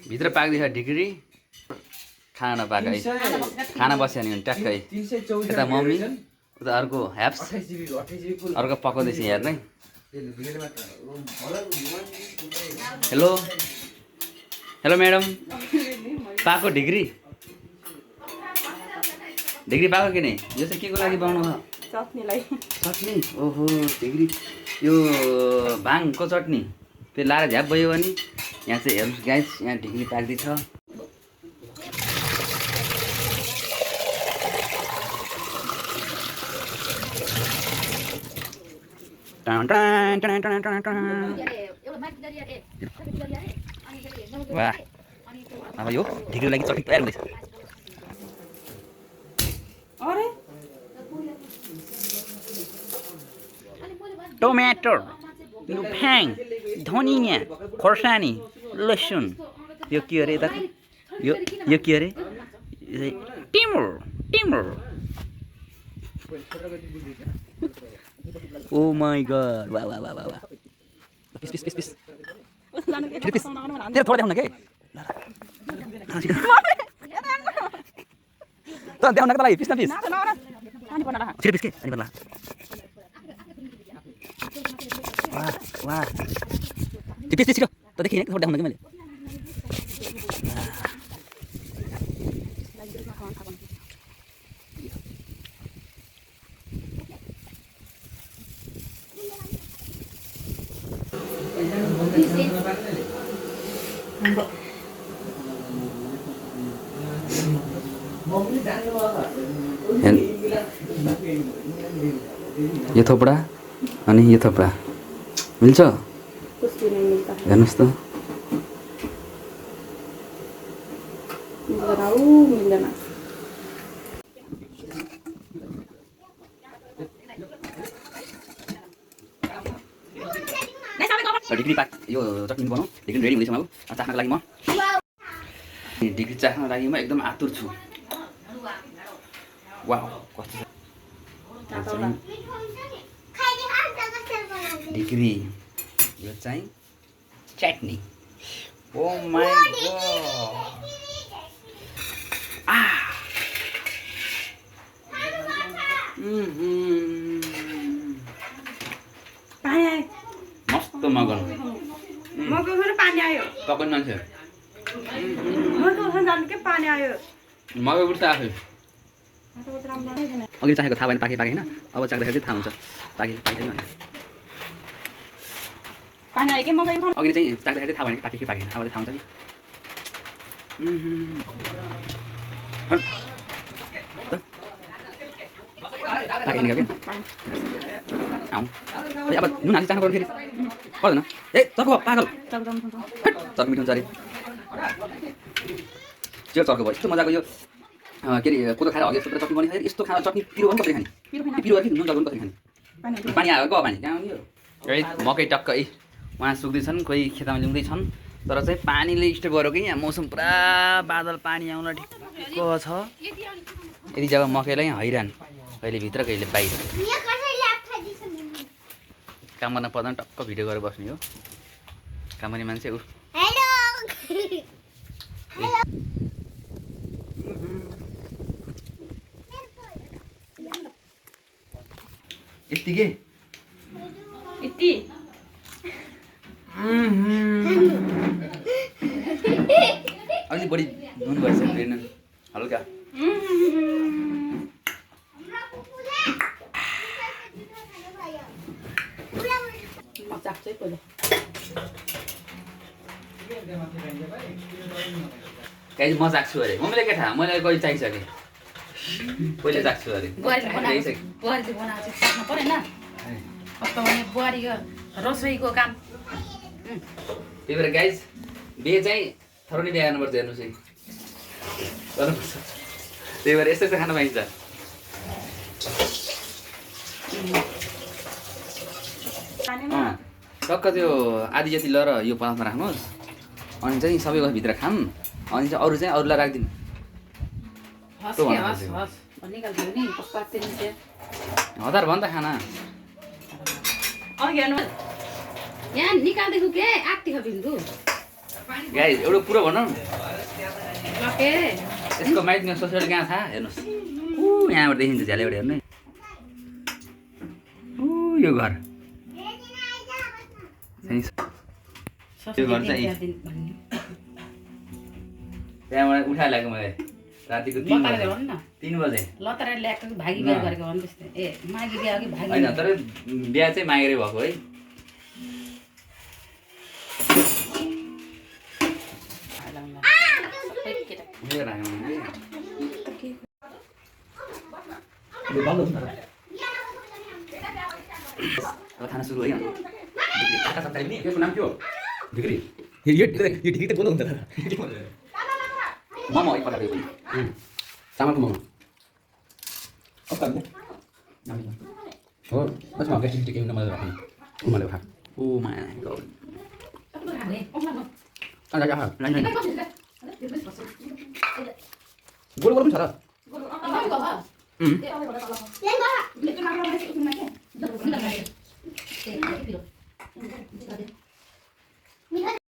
भित्र पाक्दैछ ढिक्री खाना नपाएको है खाना बस्यो नि ट्याक्कै यता मम्मी उता अर्को ह्याप्स अर्को पकाउँदैछ हेर्नै हेलो हेलो म्याडम पाएको ढिक्री पाएको कि नै यो चाहिँ के को लागि बनाउनु भयो चटनी ओहो ढिक्री यो भाङको चटनी त्यो लाएर झ्याप भयो भने यहाँ चाहिँ हेर्नुहोस् गाइस यहाँ ढिक्री पाक्दैछ वाह अब यो ढिक्रीको लागि चटनी तयार हुँदैछ टोमेटो फ्याङ धनियाँ खोर्सानी लसुन यो के अरे यता यो के अरे टिमुर ओ माई गॉड वाह वाह वाह वाह पिस तेरो थोड़ा देखाउन के त देखाउनको लागि पिस न पिस छिटो पिस के अनि पर्ला वाह वाह पिस छिटो त देखिन थोड़ा देखाउन के मैले यो थोपडा अनि यो थोपडा मिल्छ हेर्नुहोस् त ढिक्री पाक यो चटनी बनाऊ ढिक्री रेडी हुँदैछ अब चाख्नको लागि म ढिक्री चाख्नको लागि म एकदम आतुर छु वाह कस्तो ढिक्री यो चाहिँ चटनी ओ माई मस्त मगन पानी आयो पकाउने मान्छे पानी आयो मगा बुढ्छ आफै अघि चाहेको थाहा भएन पाके होइन अब चाख्दाखेरि थाहा हुन्छ पाके पाकेन अघि चाहिँ चाख्दाखेरि थाहा भएन पाके कि पाकेन अब थाहा हुन्छ कि पाकेन क्या अब नुन हाली चाख्नु पर्यो फेरि पर्दैन ए चर्को पागल चर्को मिठो हुन्छ अरे त्यो चर्को भयो यस्तो मजाको यो के अरे कोदो खाएर अघि चटनी बनिन्छ यस्तो खाना चटनी पिरो पनि कसरी खाने पिरो कि नुन जल पनि कसरी खाने पानी आयो गयो पानी कहाँ आउने है मकै टक्कै उहाँ सुक्दैछन् कोही खेतमा ल्याउँदैछन् तर चाहिँ पानीले स्टप गर्यो कि यहाँ मौसम पुरा बादल पानी आउन ठिक्क छ यति जब मकैलाई हैरान कहिले भित्र कहिले बाहिर काम गर्न पर्दैन टक्क भिडियो गरेर बस्ने हो काम गर्ने मान्छे ऊ यतिकै यति अलिक बढी नुन भएछ हेर्नु हल्का कहिले म चाख्छु अरे मम्मीले के थाहा मैले कहिले चाहिसकेँ पहिले चाख्छु अरे रसोईको काम त्यही भएर गाइज बिहे चाहिँ थरोली बिहे गर्नुपर्छ हेर्नुहोस् है गर्नुपर्छ त्यही भएर यस्तो यस्तो खान पाइन्छ टक्क त्यो आधी जति ल र यो परातमा राख्नुहोस् अनि चाहिँ सबैको भित्र खाम अनि चाहिँ अरू चाहिँ अरूलाई राखिदिनु हतार भन् त खाना यहाँ निकाल्दैछु के आँटी खा बिन्दु गाइस एउटा कुरो भनौँ लके यसको माइकमा सोसियल कहाँ छ हेर्नुहोस् यहाँबाट देखिन्छ झ्यालेबाट हेर्नु है यो घर त्यो घर चाहिँ त्यहाँबाट उठाएर ल्याएको मैले रातिको 3 बजे लतरा ल्याएको भागी बिहा गरेको हो नि त्यस्तै ए मागी बिहा कि भागी होइन तर बिहा चाहिँ मागेरै भएको है खाना सुरु है यसको नाम के हो ढिक्री यो ढिक्री त बोल्नु हुन्छ मोमो एक पल्ट पनि चामलको मोमो हो बस म गेस्टिङ टिकिङ नम्बर राख्नु उमाले खा ओ माय गॉड अनि जा लाइन गोल गोल पनि छ र Lên